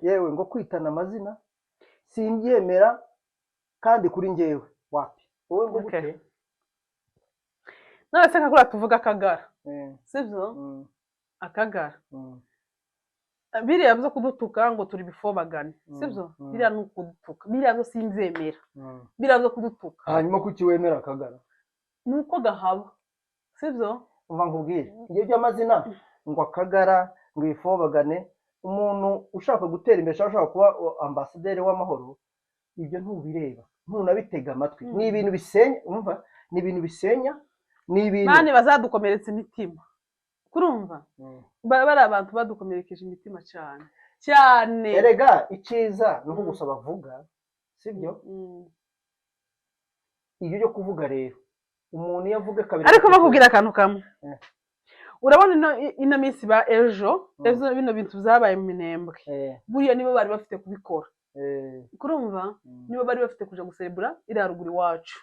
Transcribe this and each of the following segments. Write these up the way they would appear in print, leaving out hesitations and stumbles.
Yewe, ngo kwitana amazina simbyemera, kandi kuri njyewe wapi, wowe ngo gute? None se nka kuriya tuvuga Akagara, sibyo? Mm. Akagara, biriya byo kudutuka ngo turi bifobagane, sibyo? Mm. Biriya ni ukudutuka, biriya byo simbyemera, biriya byo kudutuka. Hanyuma kuki wemera Akagara? Ni uko gahaba, sibyo? Umva nkubwire, ibyo by'amazina ngo Akagara, ngo ifobagane, umuntu ushaka gutera imbere cyangwa ushaka kuba ambasaderi w'amahoro, ibyo ntubireba, ntunabitega amatwi. Ni ibintu bisenya, umva, ni ibintu bisenya, ni ibintu Mani, bazadukomeretsa imitima, kurumva? Bari abantu badukomerekeje imitima cyane cyane. Erega icyiza ni uko gusa bavuga, sibyo? Mm. Ibyo byo kuvuga rero, umuntu iyo avuga kabiri, Ariko gatatu, bakubwira akantu kamwe. Urabona ino minsi ba ejo, ejo bino bintu byabaye mu Minembwe, buriya nibo bari bafite kubikora, kurumva? Nibo bari bafite kuja guserebura iriya ruguru iwacu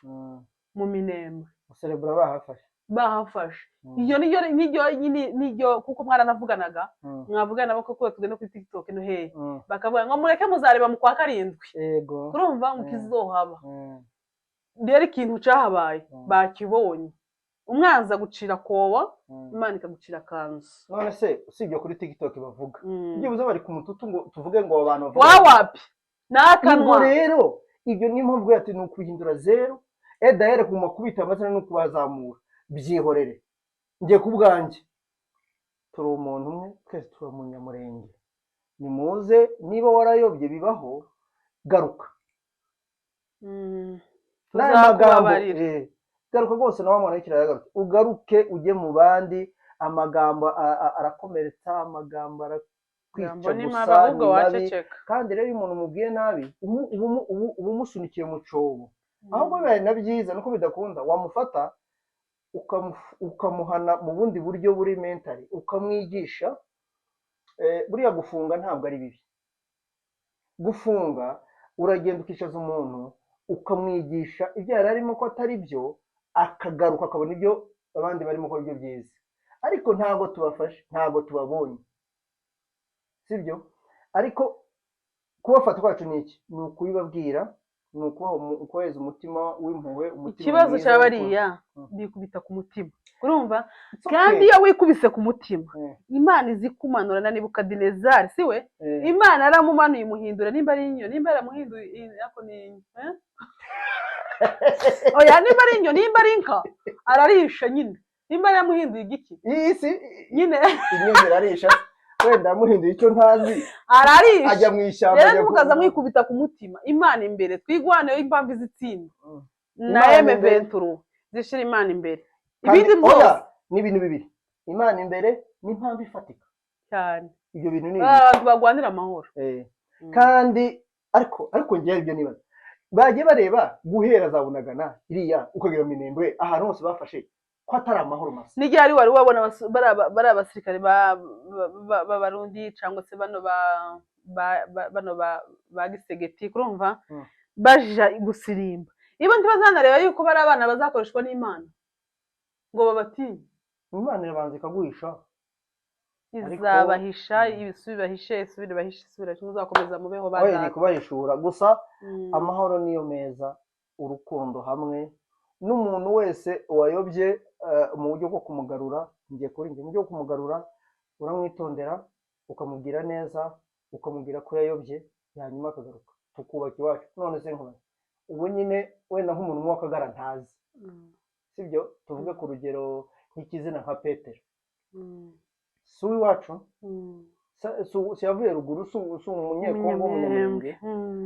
mu Minembwe. Guserebura bahafashe. Bahafashe. Iyo niryo nyine niryo, kuko mwaranavuganaga, mwavugana nabo koko, tugenda kuri TikTok no hehe, bakavuga ngo mureke muzareba mu kwa karindwi, kurumva, ngo kizohaba. Rero ikintu cyahabaye, bakibonye, umwanzi agucira koba, Imana ikagucira akanzu. None se usibye kuri TikTok bavuga, byibuze bari ku mututu ngo tuvuge ngo abo bantu bavuga Wawapi, ni ubwo akanwa. Rero ibyo niyo mpamvu ati ni ukuhindura zero edahere kuguma kubita amazina no kubazamura, byihorere. Njye ku bwanjye turi umuntu umwe, twese turi umunyamurenge. Nimuze, niba warayobye bibaho, garuka. N'aya magambo, Tuzakubabarira. Garuka rwose, nawe mwana w'ikirara yagarutse, ugaruke ujye mu bandi. Amagambo arakomeretsa, amagambo arakwica. Jambo ni Gusa mabi, ahubwo ni mabi. waceceka. Kandi rero iyo umuntu umubwiye nabi, uba umusunikiye mu cyobo. Ahubwo bibaye na byiza nuko bidakunda, wamufata ukamuhana mu bundi buryo buri mentally, ukamwigisha. Buriya gufunga ntabwo ari bibi. Gufunga, uragenda ukicaza umuntu, ukamwigisha ibyo yari arimo ko atari byo, akagaruka akabona ibyo abandi barimo ko aribyo byiza. Ariko ntabwo tubafashe, ntabwo tubabonye, sibyo? Ariko kubafata kwacu ni iki? Ni ukubibabwira, ni ukubahereza umutima w'impuhwe, umutima Ikibazo mwiza cya w'urukundo. bariya, bikubita ku mutima, urumva? It's okay. Kandi iyo wikubise ku mutima, Imana izi kumanura. Na Nebukadinezari, si we? Imana yaramumanuye, imuhindura nimba ari inyo, nimba yaramuhinduye ako ni inyo, eh? Oya, nimba ari inyo, nimba ari inka, ararisha nyine, nimba yaramuhinduye igiki. Iyi si Nyine. Inyo zirarisha, wenda yamuhinduye icyo ntazi. Ararisha. Ajya mu ishyamba. Rero ajya ntimukaza mwikubita ku mutima. Imana imbere, twigwaneho, impamvu izitsinda na Imana eme imbere. venturu zishira Imana imbere, Kandi ibindi byose. Oya, ni ibintu bibiri: Imana imbere n'impamvu ifatika. Cyane. Ibyo bintu ni bibiri. Abantu barwanira amahoro. Kandi ariko ngewe ibyo nibaza, bagiye bareba guhera za Bunagana iriya ukagera mu Minembwe, ahantu hose bafashe, ko atari amahoro masa. N'igihe ari wari wabona bariya basirikare b'Abarundi cyangwa se bano bano ba Gisegeti, kurumva? Baja gusirimba, ibo ntibazanareba yuko bari abana bazakoreshwa n'Imana ngo babatinye. Imana irabanza ikaguhisha. Izabahisha, ibisubi bahishe, isubire bahishe, isubire bahishe, muzakomeza mubeho ba Oya, iri data. kubahishura gusa. Amahoro niyo meza, urukundo hamwe n'umuntu wese wayobye, mu buryo bwo kumugarura, ngiye kuri njye, mu buryo bwo kumugarura uramwitondera, ukamubwira neza, ukamubwira ko yayobye, hanyuma akagaruka, tukubaka iwacu. None se nkubaze, ubu nyine wenda nk'umuntu w'Akagara ntazi, sibyo? Tuvuge ku rugero nk'ikizina nka Petero, si uw'iwacu? Si yavuye ruguru? Si Umunyekongo w'Umunyamurenge?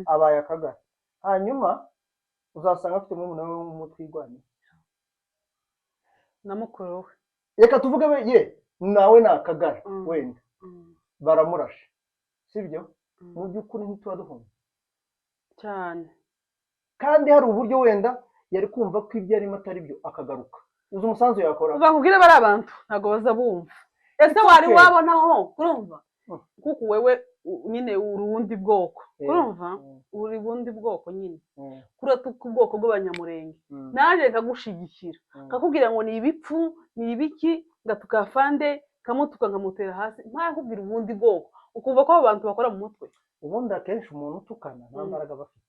Abaye Akagara, hanyuma uzasanga afite murumuna we w'umutwigwanira Na mukuru we. Reka tuvuge we ye nawe ni Akagara, wenda baramurashe, sibyo? Mu by'ukuri ntituba duhumye? Cyane. Kandi hari uburyo wenda yari kumva ko ibyo arimo atari byo, akagaruka. Uzi umusanzu yakora? Bakubwire, bari abantu ntabwo baza bumva. Ese It's wari okay. wabonaho, urumva? Kuko wewe nyine uri ubundi bwoko, urumva? Uri bundi bwoko nyine, kuriya ku bwoko bw'Abanyamurenge, naje nkagushigikira, nkakubwira ngo ni ibipfu, ni ibiki, ngatukafande kamutuka, nkamutera hasi, ntakubwira ubundi bwoko. Ukumva ko abo bantu bakora mu mutwe. Ubundi akenshi umuntu utukana nta mbaraga aba afite.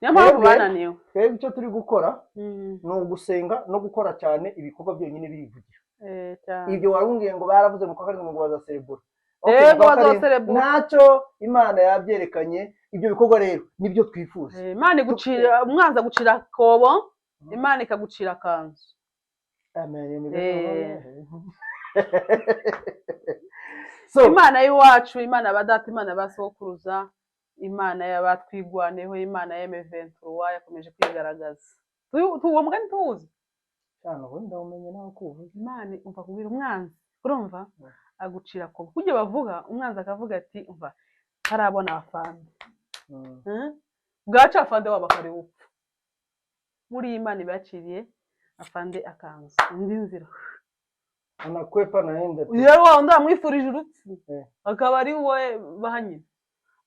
Niyo mpamvu Twebwe bananiwe. Twebwe icyo turi gukora ni ugusenga no gukora cyane. Ibikorwa byonyine birivugira. Eh, cyane. Ibyo warumbwiye ngo baravuze mu kwa karindwi ngo bazaserebura. Okay, Yego, mu kwa karindwi, bazaserebura. Ntacyo, Imana yabyerekanye. Ibyo bikorwa rero nibyo twifuza. Eh, Imana igucira, umwanzi agucira akobo, Imana ikagucira akanzu. Amen. Eh. So Imana y'iwacu, Imana ya data, Imana ya ba sokuruza, Imana y'abatwigwaneho, Imana ya M23 yakomeje kwigaragaza. Uwo mugani tuwuzi. Cyane, ubundi ndawumenye nawe kuwuvuga. Imana, umva, kubwira umwanzi, urumva, agucira akobo. Kujya bavuga umwanzi akavuga ati: "Umva, ntarabona afande." Bwaca afande wabo akareba upfa. Buriya Imana ibaciriye afande akanzu indi nzira. Anakwepa naenda tu. Rero wa wundi wamwifurije urupfu akaba ari we baha nyina,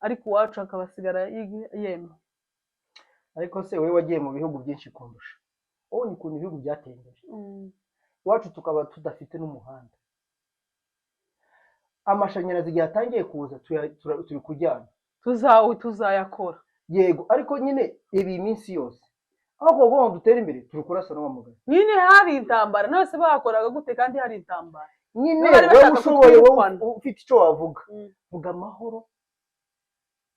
ariko uwacu akabasigara yemye. Ariko se wowe wagiye mu bihugu byinshi kundusha, ubonye ukuntu ibihugu byateye imbere, iwacu tukaba tudafite n'umuhanda, amashanyarazi igihe atangiye kuza turi kujyana. Tuzayakora. Yego, ariko nyine ibi iminsi yose aho kugira ngo dutere imbere turi kurasa n'uwamugana. Nyine hari intambara, none se bakoraga gute kandi hari intambara? Nyine Bari wowe bashaka ushoboye, wowe kutwirukana. ufite icyo wavuga, vuga amahoro.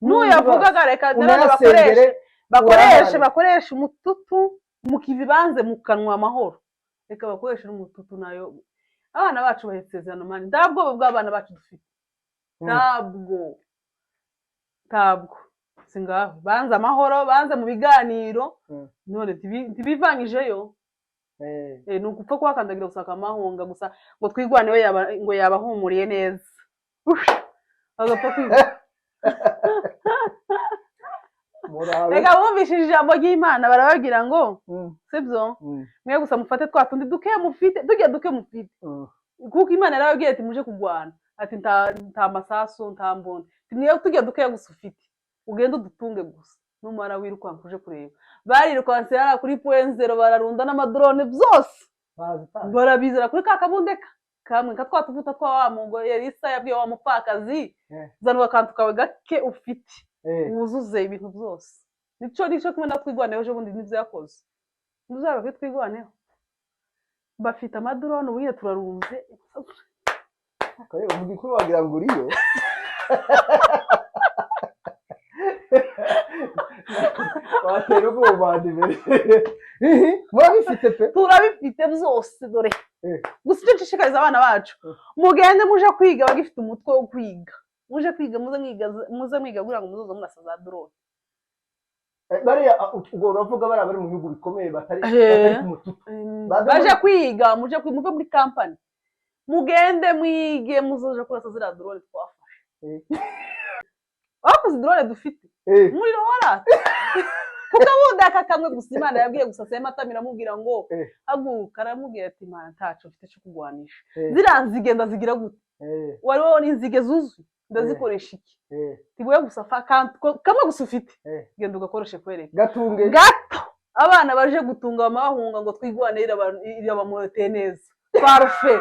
Nuyavugaga, reka nanone Unayasengere. bakoreshe Urahari. Bakoreshe umututu mu kivibanze mu kanwa amahoro, reka bakoreshe n'umututu nayo. Abana bacu bahetse isezerano, man, nta bwoba bw'abana bacu dufite. Ntabwo si ngaho banze amahoro, banze mu biganiro. None ntibivangijeyo. Eh, ni ugupfa kuhakandagira gusa akamahunga gusa ngo twigwaneho, yaba ngo yabahumuriye neza. Ush! Agapfa kwiga. Murabe. Reka, bumvishije ijambo ry'Imana barababwira ngo sibyo, mwe gusa mufate twa tundi duke mufite, tujya duke mufite, kuko Imana yarababwiye ati: "Muje kurwana," ati: Nta masasu, nta mbunda." Ati: "Mwe tujya duke gusa ufite, ugende udutunge gusa, numara wirukanka uje kureba." Barirukanse hariya kuri point zero, bararunda n'amadrone byose. Barazitanga. Barabizana kuri ka kabundeka kamwe ka twa tuvuta twa wa mugore Elisa yabwiye wa mupfakazi: "Zana akantu kawe gake ufite, wuzuze ibintu byose." Nico kimwe na twigwaneho ejo bundi, nibyo yakoze, ntuzaba kuri twigwaneho bafite amadrone. Ubu nyine turarunze. Kare, uvuga ikuru wagira ngo uriyo watera ubwoba imbere. Murabifite pe. Turabifite byose, dore. Gusa icyo nshishikariza abana bacu, mugende muje kwiga, bagifite umutwe wo kwiga, muje kwiga, muze mwiga, muze mwiga kugira ngo muzoze murasa za drone. Eh, bariya ubwo uravuga bariya bari mu bihugu bikomeye batari batari ku mututu. Baje kwiga, muje kwiga, muve muri kampani, mugende mwige, muzoje kurasa ziriya drone twafashe. Bakoze drone dufite, umuriro warata kuko bundi aka kamwe gusa Imana yabwiye gusa Sematama, iramubwira ngo haguruka, aramubwira ati: "Imana, ntaco mfite cyo kugwanisha." Ziriya nzige ndazigira gute? Wari wabona inzige zuzuye, ndazikoresha iki? Tibuye gusa fa kamwe gusa ufite, genda ugakoreshe kwereka. Gatunge. Gato abana baje gutunga amahunga ngo twigwane, irabamuroteye neza parufe.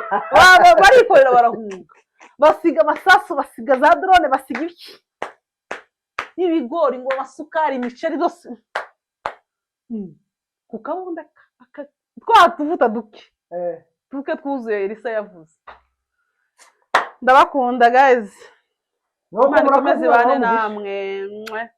Barikorera barahunga, basiga amasasu, basiga za drone, basiga iki n'ibigori ngo amasukari, imiceri zose. Ku kabunda twa tuvuta duke duke twuzuye Elisa yavuze. Ndabakunda guys. Nuko Imana murakoze, ikomeze ibane Imana ibahe umugisha. namwe. Mwah.